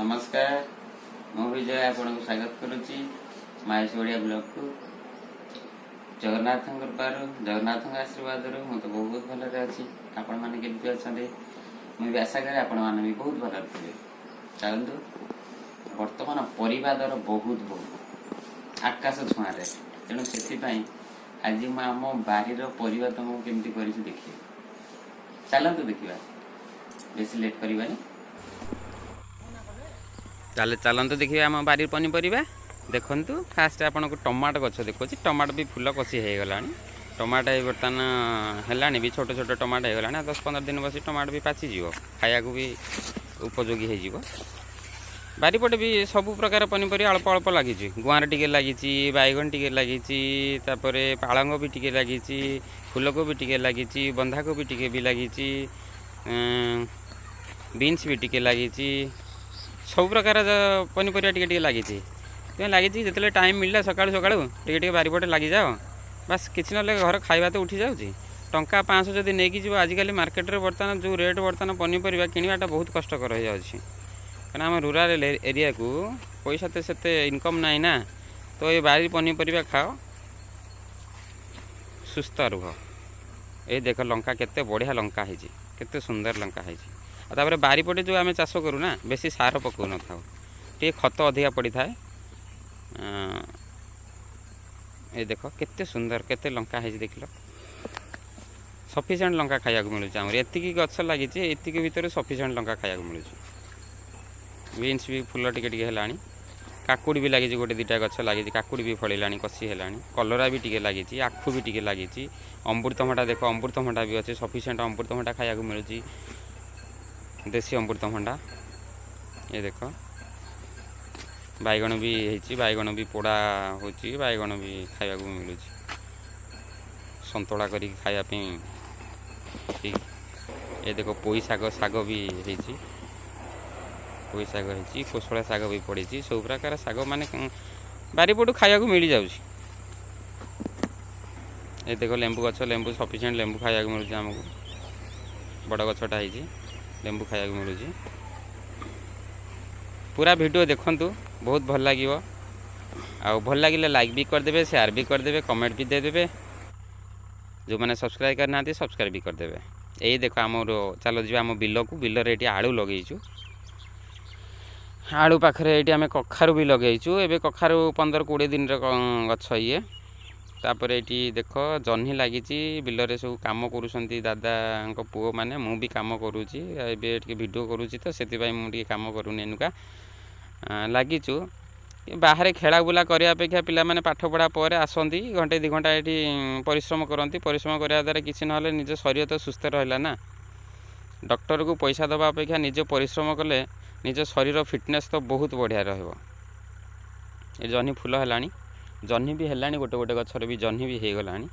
ନମସ୍କାର, ମୁଁ ବିଜୟ ଆପଣଙ୍କୁ ସ୍ୱାଗତ କରୁଛି ମାଇସ୍ ଓଡ଼ିଆ ବ୍ଲଗକୁ। ଜଗନ୍ନାଥଙ୍କ କୃପାରୁ, ଜଗନ୍ନାଥଙ୍କ ଆଶୀର୍ବାଦରୁ ମୁଁ ତ ବହୁତ ଭଲରେ ଅଛି। ଆପଣମାନେ କେମିତି ଅଛନ୍ତି? ମୁଁ ବି ଆଶା କରେ ଆପଣମାନେ ବି ବହୁତ ଭଲରେ ଥିବେ। ଚାଲନ୍ତୁ, ବର୍ତ୍ତମାନ ପରିବା ଦର ବହୁତ ବହୁତ ଆକାଶ ଛୁଆଁରେ। ତେଣୁ ସେଥିପାଇଁ ଆଜି ମୁଁ ଆମ ବାରିର ପରିବା ତମକୁ କେମିତି କରିଛି ଦେଖିବି। ଚାଲନ୍ତୁ ଦେଖିବା, ବେଶୀ ଲେଟ୍ କରିବାନି। ତାହେଲେ ଚାଲନ୍ତୁ ଦେଖିବା ଆମ ବାରି ପନିପରିବା। ଦେଖନ୍ତୁ, ଫାଷ୍ଟ ଆପଣଙ୍କୁ ଟମାଟୋ ଗଛ ଦେଖାଉଛି। ଟମାଟୋ ବି ଫୁଲ କଷି ହେଇଗଲାଣି। ଟମାଟୋ ଏଇ ବର୍ତ୍ତମାନ ହେଲାଣି ବି, ଛୋଟ ଛୋଟ ଟମାଟୋ ହେଇଗଲାଣି। ଆଉ 10-15 ଦିନ ବସି ଟମାଟୋ ବି ପାଚିଯିବ, ଖାଇବାକୁ ବି ଉପଯୋଗୀ ହେଇଯିବ। ବାରିପଟେ ବି ସବୁ ପ୍ରକାର ପନିପରିବା ଅଳ୍ପ ଅଳ୍ପ ଲାଗିଛି। ଗୁଆଁର ଟିକେ ଲାଗିଛି, ବାଇଗଣ ଟିକେ ଲାଗିଛି, ତାପରେ ପାଳଙ୍ଗ ବି ଟିକେ ଲାଗିଛି, ଫୁଲକୋବି ଟିକେ ଲାଗିଛି, ବନ୍ଧାକୋବି ଟିକେ ବି ଲାଗିଛି, ବିନ୍ସ ବି ଟିକେ ଲାଗିଛି। ସବୁ ପ୍ରକାର ପନିପରିବା ଟିକେ ଟିକେ ଲାଗିଛି। ସେଥିପାଇଁ ଲାଗିଛି, ଯେତେବେଳେ ଟାଇମ୍ ମିଳିଲା ସକାଳୁ ସକାଳୁ ଟିକେ ଟିକେ ବାରିପଟେ ଲାଗିଯାଅ। ବାସ୍, କିଛି ନହେଲେ ଘର ଖାଇବା ତ ଉଠି ଯାଉଛି। ଟଙ୍କା 500 ଯଦି ନେଇକି ଯିବ, ଆଜିକାଲି ମାର୍କେଟରେ ବର୍ତ୍ତମାନ ଯେଉଁ ରେଟ୍, ବର୍ତ୍ତମାନ ପନିପରିବା କିଣିବାଟା ବହୁତ କଷ୍ଟକର ହେଇଯାଉଛି। କାରଣ ଆମ ରୁରାଲ୍ ଏରିଆକୁ ପଇସା ତ ସେତେ ଇନକମ୍ ନାହିଁ ନା। ତ ଏ ବାରି ପନିପରିବା ଖାଅ, ସୁସ୍ଥ ରୁହ। ଏଇ ଦେଖ ଲଙ୍କା, କେତେ ବଢ଼ିଆ ଲଙ୍କା ହେଇଛି, କେତେ ସୁନ୍ଦର ଲଙ୍କା ହେଇଛି। ଆଉ ତାପରେ ବାରିପଟେ ଯେଉଁ ଆମେ ଚାଷ କରୁ ନା, ବେଶୀ ସାର ପକାଉନଥାଉ, ଟିକେ ଖତ ଅଧିକା ପଡ଼ିଥାଏ। ଏଇ ଦେଖ, କେତେ ସୁନ୍ଦର, କେତେ ଲଙ୍କା ହେଇଛି ଦେଖିଲ। ସଫିସିଏଣ୍ଟ ଲଙ୍କା ଖାଇବାକୁ ମିଳୁଛି ଆମର। ଏତିକି ଗଛ ଲାଗିଛି, ଏତିକି ଭିତରେ ସଫିସିଏଣ୍ଟ ଲଙ୍କା ଖାଇବାକୁ ମିଳୁଛି। ବିନ୍ସ ବି ଫୁଲ ଟିକେ ଟିକେ ହେଲାଣି। କାକୁଡ଼ି ବି ଲାଗିଛି, ଗୋଟେ ଦୁଇଟା ଗଛ ଲାଗିଛି, କାକୁଡ଼ି ବି ଫଳିଲାଣି, କଷି ହେଲାଣି। କଲରା ବି ଟିକେ ଲାଗିଛି, ଆଖୁ ବି ଟିକେ ଲାଗିଛି। ଅମୃତଭଣ୍ଡା ଦେଖ, ଅମୃତଭଣ୍ଡା ବି ଅଛି। ସଫିସିଏଣ୍ଟ ଅମୃତଭଣ୍ଡା ଖାଇବାକୁ ମିଳୁଛି, ଦେଶୀ ଅମୃତଭଣ୍ଡା। ଏ ଦେଖ, ବାଇଗଣ ବି ହେଇଛି, ବାଇଗଣ ବି ପୋଡ଼ା ହେଉଛି, ବାଇଗଣ ବି ଖାଇବାକୁ ମିଳୁଛି ସନ୍ତୁଳା କରିକି ଖାଇବା ପାଇଁ ଠିକ୍। ଏ ଦେଖ ପୋଇ ଶାଗ, ଶାଗ ବି ହେଇଛି, ପୋଇ ଶାଗ ହେଇଛି, କୋଶଳା ଶାଗ ବି ପଡ଼ିଛି। ସବୁ ପ୍ରକାର ଶାଗ ମାନେ ବାରିପଟୁ ଖାଇବାକୁ ମିଳିଯାଉଛି। ଏ ଦେଖ ଲେମ୍ବୁ ଗଛ, ଲେମ୍ବୁ ସଫିସିଏଣ୍ଟ ଲେମ୍ବୁ ଖାଇବାକୁ ମିଳୁଛି ଆମକୁ। ବଡ଼ ଗଛଟା ହେଇଛି, ଲେମ୍ବୁ ଖାଇବାକୁ ମିଳୁଛି। ପୁରା ଭିଡ଼ିଓ ଦେଖନ୍ତୁ, ବହୁତ ଭଲ ଲାଗିବ। ଆଉ ଭଲ ଲାଗିଲେ ଲାଇକ୍ ବି କରିଦେବେ, ସେୟାର ବି କରିଦେବେ, କମେଣ୍ଟ ବି ଦେଇଦେବେ। ଯେଉଁମାନେ ସବସ୍କ୍ରାଇବ୍ କରିନାହାନ୍ତି, ସବସ୍କ୍ରାଇବ୍ ବି କରିଦେବେ। ଏଇ ଦେଖ ଆମର, ଚାଲ ଯିବା ଆମ ବିଲକୁ। ବିଲରେ ଏଇଠି ଆଳୁ ଲଗେଇଛୁ। ଆଳୁ ପାଖରେ ଏଇଠି ଆମେ କଖାରୁ ବି ଲଗେଇଛୁ। ଏବେ କଖାରୁ 15-20 ଦିନର ଗଛ ଇଏ। ତାପରେ ଏଇଠି ଦେଖ ଜହ୍ନି ଲାଗିଛି। ବିଲରେ ସବୁ କାମ କରୁଛନ୍ତି ଦାଦାଙ୍କ ପୁଅମାନେ, ମୁଁ ବି କାମ କରୁଛି। ଏବେ ଟିକେ ଭିଡ଼ିଓ କରୁଛି ତ ସେଥିପାଇଁ ମୁଁ ଟିକେ କାମ କରୁନି ଏନୁକା। ଲାଗିଛୁ। ବାହାରେ ଖେଳା ବୁଲା କରିବା ଅପେକ୍ଷା ପିଲାମାନେ ପାଠ ପଢ଼ା ପରେ ଆସନ୍ତି, ଘଣ୍ଟେ 2 ଘଣ୍ଟା ଏଠି ପରିଶ୍ରମ କରନ୍ତି। ପରିଶ୍ରମ କରିବା ଦ୍ୱାରା କିଛି ନହେଲେ ନିଜ ଶରୀର ତ ସୁସ୍ଥ ରହିଲା ନା। ଡକ୍ଟରକୁ ପଇସା ଦେବା ଅପେକ୍ଷା ନିଜେ ପରିଶ୍ରମ କଲେ ନିଜ ଶରୀର ଫିଟନେସ୍ ତ ବହୁତ ବଢ଼ିଆ ରହିବ। ଏ ଜହ୍ନି ଫୁଲ ହେଲାଣି, ଜହ୍ନି ବି ହେଲାଣି, ଗୋଟେ ଗୋଟେ ଗଛରେ ବି ଜହ୍ନି ବି ହେଇଗଲାଣି।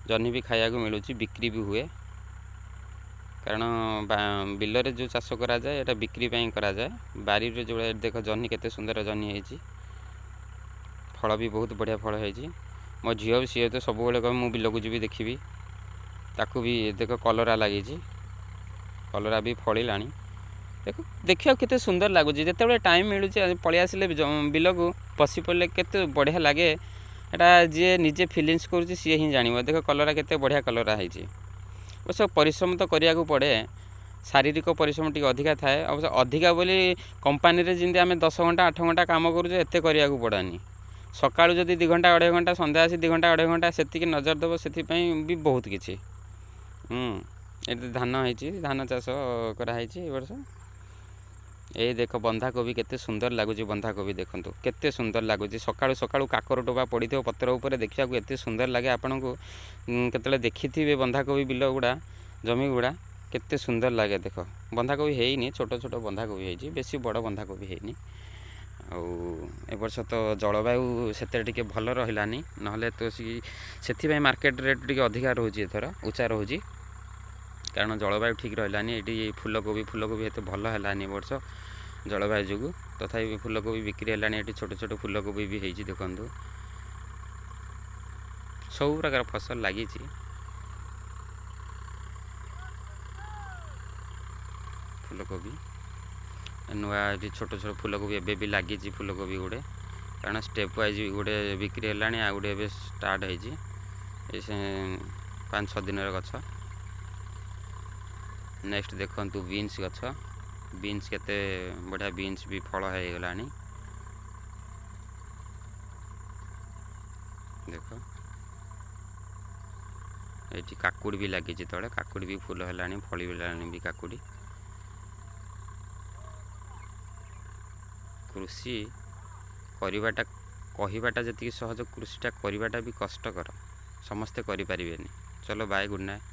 ଜହ୍ନି ବି ଖାଇବାକୁ ମିଳୁଛି, ବିକ୍ରି ବି ହୁଏ। କାରଣ ବିଲରେ ଯେଉଁ ଚାଷ କରାଯାଏ, ଏଇଟା ବିକ୍ରି ପାଇଁ କରାଯାଏ। ବାରିରେ ଯେଉଁ, ଦେଖ ଜହ୍ନି, କେତେ ସୁନ୍ଦର ଜହ୍ନି ହେଇଛି। ଫଳ ବି ବହୁତ ବଢ଼ିଆ ଫଳ ହେଇଛି। ମୋ ଝିଅ ବି, ସିଏ ତ ସବୁବେଳେ କହିବ ମୁଁ ବିଲକୁ ଯିବି, ଦେଖିବି। ତାକୁ ବି, ଦେଖ କଲରା ଲାଗିଛି, କଲରା ବି ଫଳିଲାଣି। ଦେଖ, ଦେଖିବାକୁ କେତେ ସୁନ୍ଦର ଲାଗୁଛି। ଯେତେବେଳେ ଟାଇମ୍ ମିଳୁଛି ପଳେଇ ଆସିଲେ ବିଲକୁ ବସି ପଡ଼ିଲେ କେତେ ବଢ଼ିଆ ଲାଗେ। ଏଇଟା ଯିଏ ନିଜେ ଫିଲିଙ୍ଗସ୍ କରୁଛି, ସିଏ ହିଁ ଜାଣିବ। ଦେଖ କଲରା, କେତେ ବଢ଼ିଆ କଲରା ହେଇଛି। ଅବଶ୍ୟ ପରିଶ୍ରମ ତ କରିବାକୁ ପଡ଼େ, ଶାରୀରିକ ପରିଶ୍ରମ ଟିକେ ଅଧିକା ଥାଏ। ଅବଶ୍ୟ ଅଧିକା ବୋଲି କମ୍ପାନୀରେ ଯେମିତି ଆମେ 10 ଘଣ୍ଟା 8 ଘଣ୍ଟା କାମ କରୁଛେ, ଏତେ କରିବାକୁ ପଡ଼େନି। ସକାଳୁ ଯଦି 2 ଘଣ୍ଟା 2.5 ଘଣ୍ଟା, ସନ୍ଧ୍ୟା ଆସି 2 ଘଣ୍ଟା 2.5 ଘଣ୍ଟା ସେତିକି ନଜର ଦେବ, ସେଥିପାଇଁ ବି ବହୁତ କିଛି। ଏଠି ଧାନ ହେଇଛି, ଧାନ ଚାଷ କରାହେଇଛି ଏ ବର୍ଷ। ଏଇ ଦେଖ ବନ୍ଧାକୋବି, କେତେ ସୁନ୍ଦର ଲାଗୁଛି ବନ୍ଧାକୋବି। ଦେଖନ୍ତୁ କେତେ ସୁନ୍ଦର ଲାଗୁଛି। ସକାଳୁ ସକାଳୁ କାକର ଟୋପା ପଡ଼ିଥିବ ପତ୍ର ଉପରେ, ଦେଖିବାକୁ ଏତେ ସୁନ୍ଦର ଲାଗେ ଆପଣଙ୍କୁ। କେତେବେଳେ ଦେଖିଥିବେ ବନ୍ଧାକୋବି ବିଲ ଗୁଡ଼ା, ଜମି ଗୁଡ଼ା କେତେ ସୁନ୍ଦର ଲାଗେ। ଦେଖ ବନ୍ଧାକୋବି ହେଇନି, ଛୋଟ ଛୋଟ ବନ୍ଧାକୋବି ହେଇଛି, ବେଶୀ ବଡ଼ ବନ୍ଧାକୋବି ହେଇନି। ଆଉ ଏ ବର୍ଷ ତ ଜଳବାୟୁ ସେତେ ଟିକେ ଭଲ ରହିଲାନି, ନହେଲେ ତ ସେଥିପାଇଁ ମାର୍କେଟ ରେଟ୍ ଟିକେ ଅଧିକା ରହୁଛି ଏଥର, ଉଚ୍ଚା ରହୁଛି। କାରଣ ଜଳବାୟୁ ଠିକ୍ ରହିଲାନି। ଏଇଠି ଫୁଲକୋବି, ଫୁଲକୋବି ଏତେ ଭଲ ହେଲାନି ଏ ବର୍ଷ ଜଳବାୟୁ ଯୋଗୁଁ। ତଥାପି ଫୁଲକୋବି ବିକ୍ରି ହେଲାଣି। ଏଠି ଛୋଟ ଛୋଟ ଫୁଲକୋବି ବି ହେଇଛି। ଦେଖନ୍ତୁ, ସବୁ ପ୍ରକାର ଫସଲ ଲାଗିଛି। ଫୁଲକୋବି ନୂଆ ଏଠି ଛୋଟ ଛୋଟ ଫୁଲକୋବି ଏବେ ବି ଲାଗିଛି, ଫୁଲକୋବି ଗୁଡ଼େ, କାରଣ ଷ୍ଟେପ୍ ୱାଇଜ୍ ଗୋଟେ ବିକ୍ରି ହେଲାଣି, ଆଉ ଗୋଟେ ଏବେ ଷ୍ଟାର୍ଟ ହେଇଛି, ଏ ସେ 5-6 ଦିନର ଗଛ। ନେକ୍ସଟ ଦେଖନ୍ତୁ ବିନ୍ସ ଗଛ, ବିନ୍ସ କେତେ ବଢ଼ିଆ ବିନ୍ସ ବି ଫଳ ହେଇଗଲାଣି। ଦେଖ, ଏଇଠି କାକୁଡ଼ି ବି ଲାଗିଛି ତଳେ, କାକୁଡ଼ି ବି ଫୁଲ ହେଲାଣି, ଫଳିଲାଣି ବି କାକୁଡ଼ି। କୃଷି କରିବାଟା କହିବାଟା ଯେତିକି ସହଜ, କୃଷିଟା କରିବାଟା ବି କଷ୍ଟକର, ସମସ୍ତେ କରିପାରିବେନି। ଚଲୋ ବାଏ, ଗୁଡ଼୍ ନାଇଟ୍।